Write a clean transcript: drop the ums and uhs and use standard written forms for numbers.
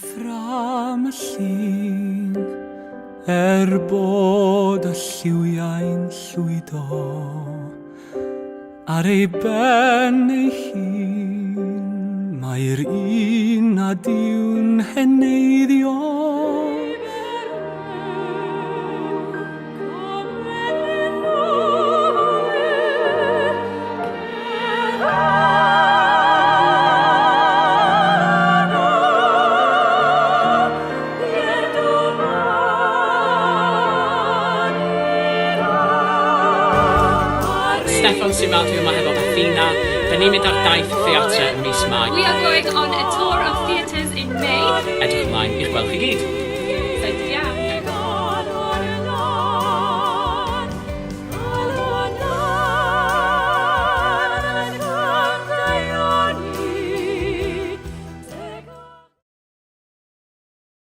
ffrâm y llun Er bod y lliwiau'n llwydo Ar ei ben ei hun Mae'r un nad yw'n heneiddio. Steffan sy'n ma, dwi yma hefo Athena. Da ni'n mynd ar daith theatr ym mis Mai. We are going on a tour of theatres in May. Edrych ymlaen i'ch gweld chi gyd. Excited iawn.